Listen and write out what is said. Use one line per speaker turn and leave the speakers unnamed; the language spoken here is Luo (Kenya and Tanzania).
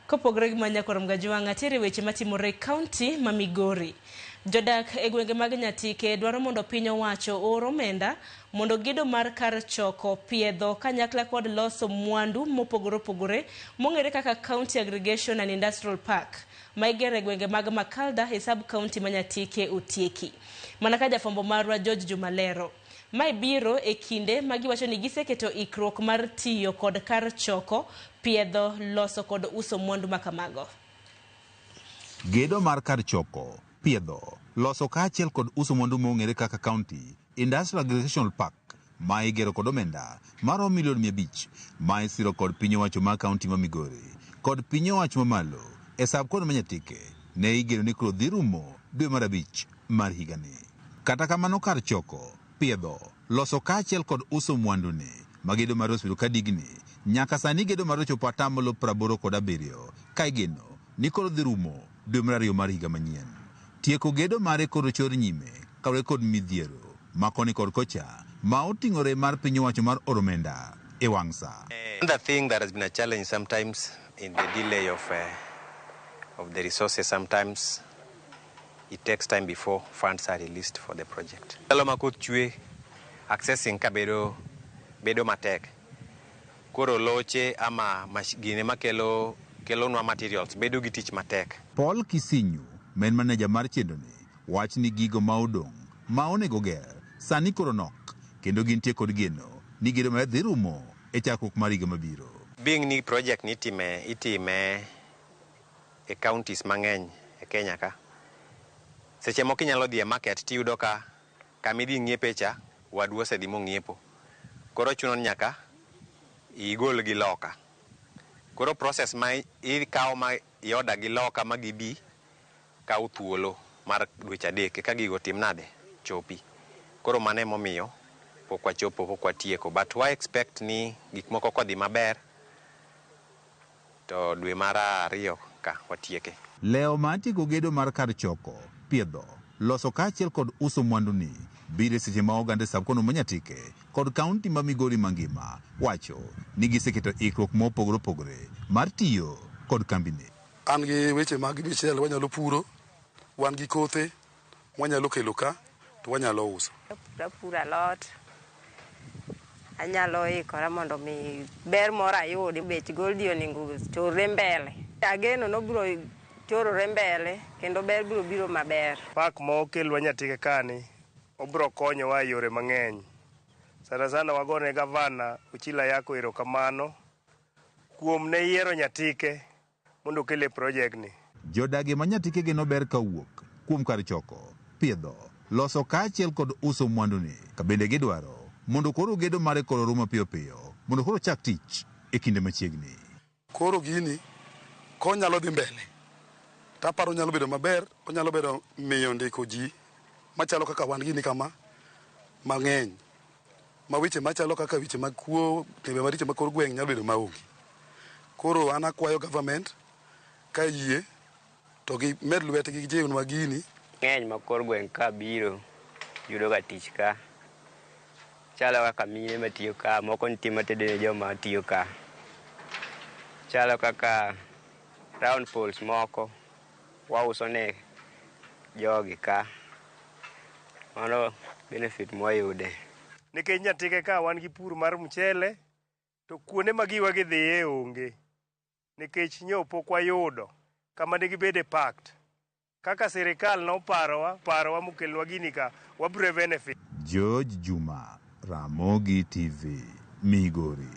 Kopogore gi Manyakoro Mgajwang'a, tere weche matimore e kaunti ma Migori. Jodak e gwenge mag Nyatike dwaro mondo piny owacho oor omenda mondo gedo mar kar choko, piedho kanyakla kod loso mwandu mopogore opogore mong'ere kaka County Aggregation and Industrial Park ma igero e gwenge mag Makalda e sub county ma Nyatike otieki. Mana ka jafwambo marwa George Juma lero. Mae biro e kinde ma giwacho ni giseketo ikruok mar tiyo kod kar choko, piedho, loso kod uso mwandu ma kamago.
Gedo mar kar choko, piedho, loso kaachiel kod uso mwandu mong'ere kaka County Industrial Aggregation Park ma igero kod omenda maromo milion 500 ma isiro kod piny owacho mar kaunti ma Migori kod piny owacho mamalo e sub county ma Nyatike ne igeno ni koro dhi rumo dwe mar 5 mar higani. Kata kamano kar choko, piedho, loso kaachiel kod uso mwandu ni ma gedo mare osebedo ka digni nyaka sani gedo mare ochopo atamalo 87 ka igeno ni koro dhi rumo dwe mar 2 mar higa manyien. Tieko gedo mare koro chor nyime kaluwore kod midhiero ma koni kod kocha ma oting'ore mar piny owacho mar oro omenda e wang' sa.
The thing that has been a challenge sometimes in the delay of the resources, sometimes it takes time before funds are released for the project. Ndalo ma koth chwe, accessing ka bedo matek. Koro loche ama gine makelo kelonwa materials bedo gi tich matek.
Paul Kisinyu, ma en maneja mar chenroni, wach ni gigo ma odong' ma onego ger sani koro nok kendo gintie kod geno ni gedo mare dhi rumo e chakruok mar higa mabiro.
Being ni project ni itime e counties mang'eny e Kenya ka. Seche moko inyalo dhi e market tiyudo ka kama idhi ng'iepe cha wadu osedhi mong'iepo. Koro chuno ni nyaka igol gi loka. Koro process ma ikawo ma i-order gi loka ma gibi kawo thuolo mar dweche 3 eka gigo tim nade chopi. Koro mano emomiyo pok wachopo, pok watieko. But wa expect ni gik moko kodhi maber to dwe mar 2 ka watieke.
Leo mar tieko gedo mar kar choko, piedho, loso kaachiel kod uso mwandu ni biro e seche ma oganda e sub county ma Nyatike kod kaunti ma Migori mangima wacho ni giseketo ikruok mopogore opogore mar tiyo kod kambini.
An gi weche mag michele wanyalo puro, wan gi kothe mwanyalo kelo ka to wanyalo uso.
Apuro alot, anyalo ikora mondo mi ber moro ayudi. Bech goldi onego chorre mbele. Ageno nobiro chorore mbele kendo ber biro biro maber.
Park ma okelwa Nyatike kani obiro konyowa e yore mang'eny. Sana sana wagone gavana Ochilo Ayacko erokamano kuom ne yiero Nyatike mondo okele project ni.
Jodagi ma Nyatike geno ber kawuok kuom kar choko, piedho, loso kaachiel kod uso mwandu ni ka bende gidwaro mondo koro gedo mare koro rum mapiyo piyo mondo koro chak tich e kinde machiegni.
Koro gini konyalo dhi mbele taparo onyalo bedo maber, onyalo bedo miyo ndiko ji machalo kaka wan gini kama mang'eny ma weche machalo kaka weche mag kuo, timbe maricho mag kor gweng' nyalo bedo maonge. Koro an akwayo government ka yie to gimed lwetgi gijiwnwa gini.
Ng'eny ma kor gweng' ka biro yudo ga tich ka. Chalo kaka mine matiyo ka, moko nitie matedo ne joma tiyo ka. Chalo kaka round poles moko wauso ne jogi ka. Mano benefit mwayude.
Nikech Nyatike ka wan gi pur mar mchele to kuonde ma giwa gidhiye onge. Nikech nyo pok wayudo kama ne gibede packed. Kaka sirikal noparowa, parowa mokelnwa gini ka, wabiro benefit.
George Juma, Ramogi TV, Migori.